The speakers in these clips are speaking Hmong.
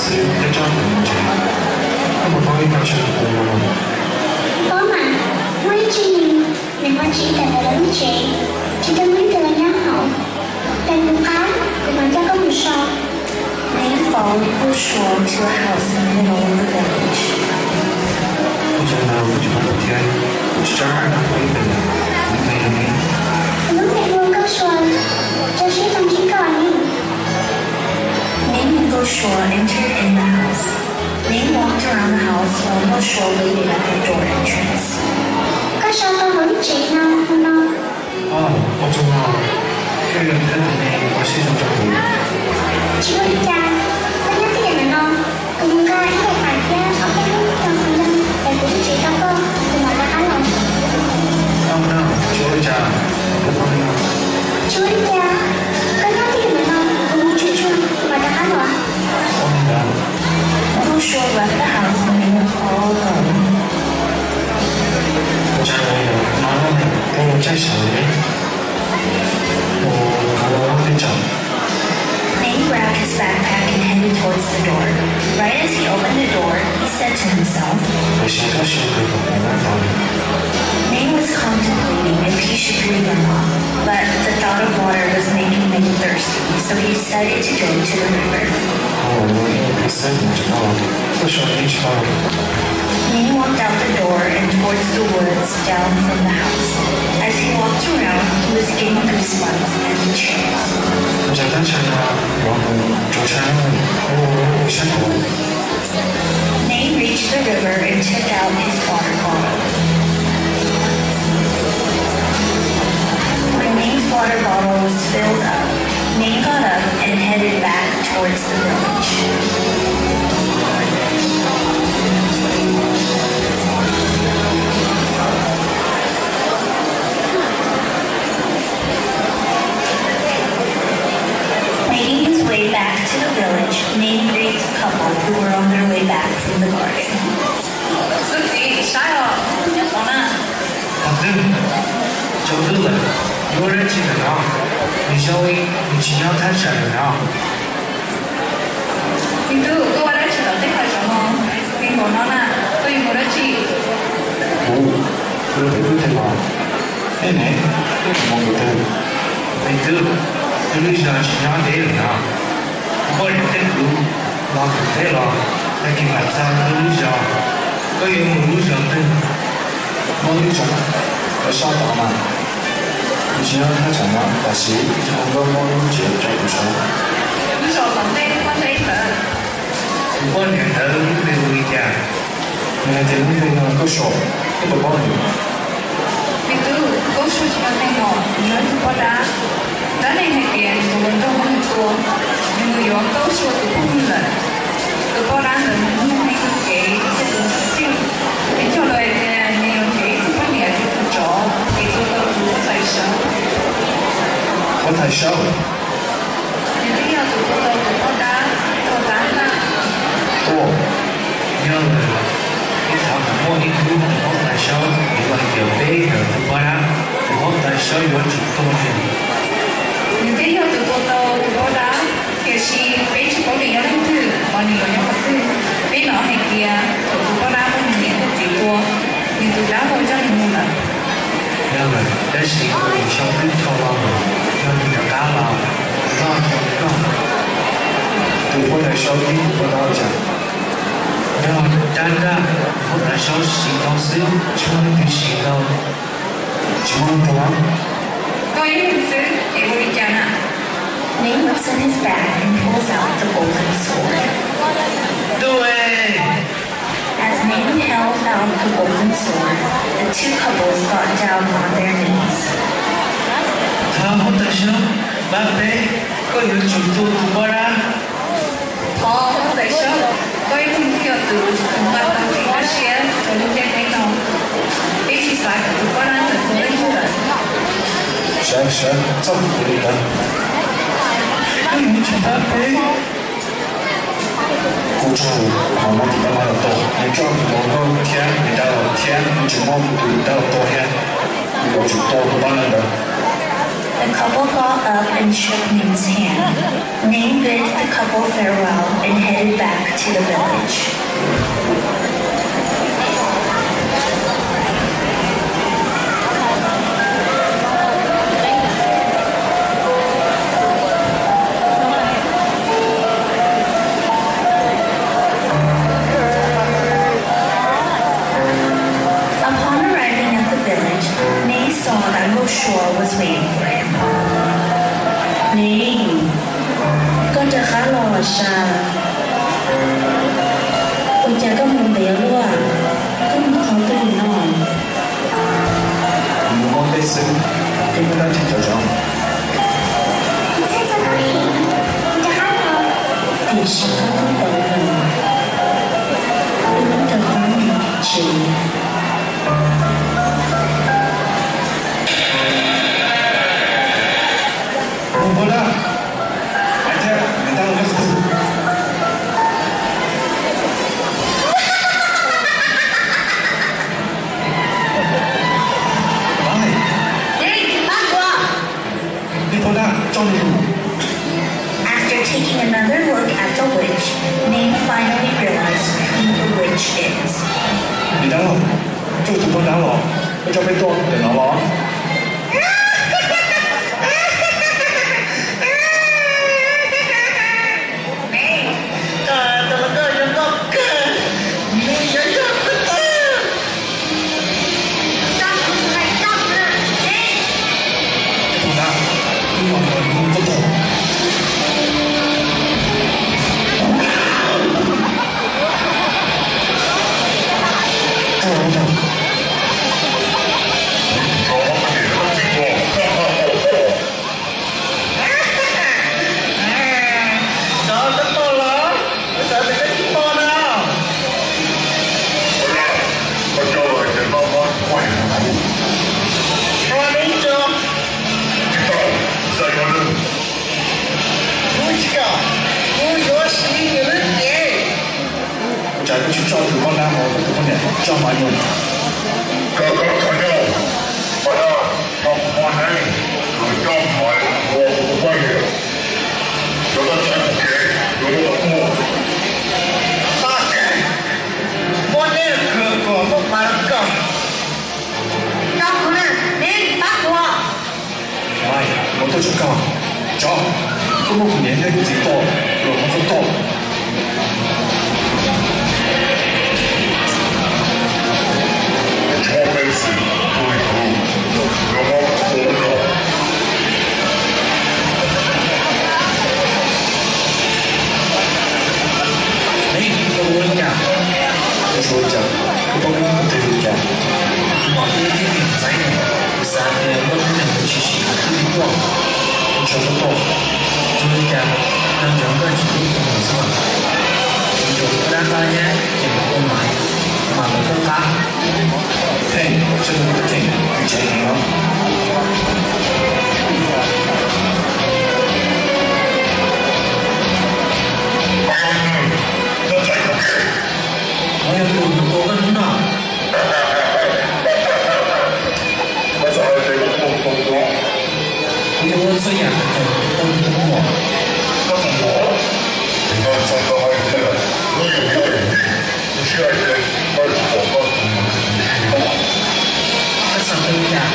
Xwb, peb tsob ntawd mus tsev, koj puas paub ib qho chaw tus puas no? Paub mas, muaj ib tsev neeg, nws ho tsis kam ntawm lawv lub tsev, tsis tau muaj ib tug los nyob hauv. Pab kuv qab, kuv mam coj koj mus so. Name followed Gosuo to a house in the middle of the village. Ua cas kuv tsis paub thiab, kuv tsis tau hais rau kuv ib tug, kuv ntseeg li. Kuv lub npe hu ua Gosuo, rau siab tau ntsib koj ne. Name and Gosuo entered in the house. Name walked around the house while Gosuo waited at the door entrance. Koj so tau hauv lub tsev no, hauv no. Ua tsaug no, koj yog thawj tus neeg ua siab zoo rau kuv. Tsis ua li cas, koj nyob twj ywm ntawm no, kuv mus nqa ib daim pam thiab ob peb lub xov tooj los kuv ib tsev rau koj, kuv mam rov qab los. Tau no, tsis ua li cas, kuv tau li no. Tsis ua li cas, koj nyob twj ywm ntawm no, kuv mus tsuag tsuag, kuv mam rov qab los. Ua li ntawd. Gosuo left the house and Name followed home. Ua cas no koj yuav tsaij sawv li? Ua, kuv ua peb tsaug. Name grabbed his backpack and headed towards the door. Right as he opened the door, he said to himself, Tam sim koj siv kawg kom kuv muab tau. Name was contemplating if he should drink or not, but the thought of water was making Name thirsty, so he decided to go to the river. Ua, ib pliag xwb kuv tseem no, koj so yeej tsis tau. Name walked out the door and towards the woods down from the house. As he walked around, he was getting goosebumps and chills. Ua cas thaj chaw no los kuv tsaug tshaj, ua, ua siab phem. Name reached the river and took out his water bottle. When Name's water bottle was filled up, Name got up and headed back towards the village. Making his way back to the village, Name greets a couple who were on their way back from the garden. Koj txiv, saib os, nyob tod na. Qhov twg? Tsaus ntuj lawm, yuav ua dab tsi ntawm no? Nws zoo li nws tsis nyob thaj tsam ntawm no. Me tub, koj ua dab tsi tom tej qhov tsev no? Nqis nkaus no na, koj yuav mus dab tsi? Kuv, kuv yuav pem kwj teg los. Nej ne, nej mus mus twg? Me tub, wb lub zos tsis nyob deb lawm no. Kuv poj niam thiab kuv los tom teb los, tag kis mam txog wb lub zos. Koj yuav mus lub zos twg? Muaj lub zos tom sab tod mas. Kuv tsis nyob thaj tsam no, tam sim kuv muab lub tsev rau kuv saib. Lub zos tom ntej muaj ntej ntawd. Kuv poj niam ntawd lub npe hu li cas? Nws hais tias lub npe no Nkauj Suav, koj puas paub nws? Me tub, Nkauj Suav tsis yog neeg os, nws yog ib tug poj dab. Dab neeg hais tias nws tus hluas nraug muab nws tua, nws mus yuav Nkauj Suav tus phooj ywg lawm. Tus poj dab ntawd nws muaj neeg ua kev thiab tus ntxhiv txij. Nws cog lus hais tias nws yuav nrhiav ib tug poj niam thiab tus tsov es tua tau tus huab tais saub. Huab tais saub? Nws twb yog tus tua tau tus poj dab, tus poj dab ntag. Ua, yog lawm, ib thaj mam muaj ib hnub tus huab tais saub yuav los caum peb ntawm tus poj dab, tus huab tais saub yuav tsum tua nws. Nws twb yog tus tua tau tus poj dab, tiam sis peb tsis paub nws yog leej twg, hos nws yuav nyob qhov twg. Peb hnov hais tias thaum tus poj dab muab nws niam thiab txiv tua, nws tus dab laug coj nws mus lawm. Yog lawm, tab sis kuv xyov twb tau los, yog nws rov qab los, nws noj tau nws noj. Tus huab tais saub ib tus poj dab ua cas? Yog dab ntag, huab tais saub siv tau xwb, tsis muaj leej twg siv tau. Tsis muaj leej twg los? Koj ib leeg xwb es ua li cas na? Name looks in his bag and pulls out the golden sword. Tub e! As Name held out the golden sword, the two couples got down on their knees. Thov huab tais saub pab peb, koj yuav tsum tua tus poj dab. Thov huab tais saub, koj ib leeg thiaj yog tus nqa tau kev kaj siab rau lub ntiaj teb no. Peb tsis xav kom tus poj dab ntawd tua leej twg lawm. Sawv, sawv, txhob ua li ntawd. Koj yuav tsum pab peb. Kuv tsaug, kuv muab tus poj dab los tua, nws coj kuv tus hluas nkauj thiab nws dab los thiab, nws tseem muab kuv tus dab los tua thiab. Kuv yuav tsum tua tus poj dab ntawd. The couple got up and shook Ning's hand. Ning bid the couple farewell and headed back to the village. Upon arriving at the village, Ning saw that Ngok Sua was waiting for him. Ning, koj rov qab los sas. Ua cas koj mus ntev ua luaj? Koj mus qhov twg no? Mus ua teb xwb, twb muaj dab tsi tso tsov. Tiam sis koj twb tau los, wb rov qab mus tsev. Mus npau dab, hais thiab niam tab los koj tus. Dej, pab kuv. Nej pab dab, coj nws mus. After taking another look at the witch, Ning finally realized who the witch is. Niam tab los, koj tus poj dab los, koj coj peb tuaj ntawm no los. Koj tus hluas nkauj zoo nkauj kawg, nws yuav yog kuv tus. Tus dab, wb mam mus ua koj tus. Xav tau los, xav tias koj tsis tau no. Koj coj los ces koj muab kuaj ib tug. Hlo li tso. Tsis tau, xav yuav nws. Kuv tsis kam, kuv yuav siv nws lub cev. Ua cas koj tsis coj tus poj dab mus rau kuv poj niam coj mas yog? Koj, koj, koj coj, poj dab, no kuv poj niam, kuv coj mas ua kuv poj niam. Cov koj txhais kuv kev, yuav muab tau tuaj. Poj niam, kuv kom muab mas rau koj. Rau kuv na, neb pab kuv. Mai, mus tuaj tso koj. Tsov, koj muab kuv niam thiab kuv txiv tua, los muab koj tua. Tsis muaj peev xwm tua li kuv, los muab tua no. Neb, koj ua li cas? Koj ua li cas? Koj paub koj tus twg li cas? Kuv mam ua ib tug niam ntxhais, kuv xav tias koj tus niam ntxhais tshwm sim, koj twb tuaj, kuv tso koj tuaj. Ua li cas, nco ntsoov koj tsis tau tus niam ntxhais, kuv ntsuas koj dab qab thiab ces kuv ua mas, mas lawv koj qab. Pheej, tseem, tseem, tseem heev os. Koj yog tus tua koj hnub no. Koj xav hais tias koj tua kuv? Kuv yuav ua txhua yam kom koj tus muam, koj tus muam, koj xav tau hais tias koj yuav ua li, kuv sib hais tias koj yuav tsis pom koj tus muam. Koj xav tau li cas?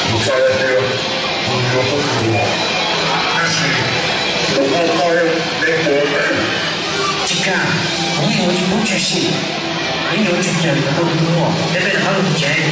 Kuv xav hais tias kuv yuav koj tus muam, tab sis kuv ua koj, neb puas ua tau? Tsis kam, kuv yeej yuav tsis pub tshwm sim, kuv yeej yuav tsis cawm kom tau kuv tus muam, neb peb rov qab los tsev.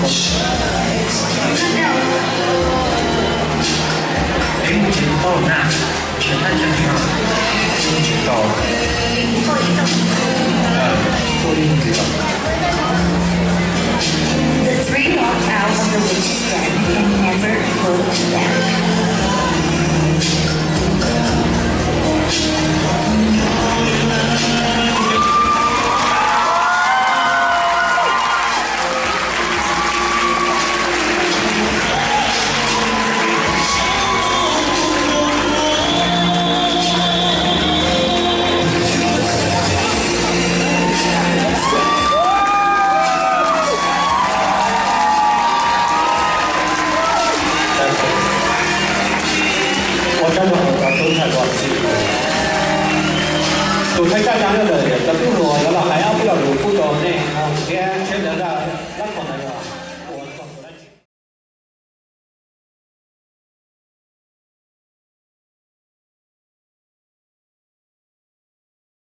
Ej, mus tsis tau na, tsis tau na, mus tsis tau. Tuaj ib ntsis os. The three walked out of the witch's den and never looked back. Ua tsaug rau tus thawj tsam no lawm, cov tub hluas yuav los hais ob peb lo lus pub rau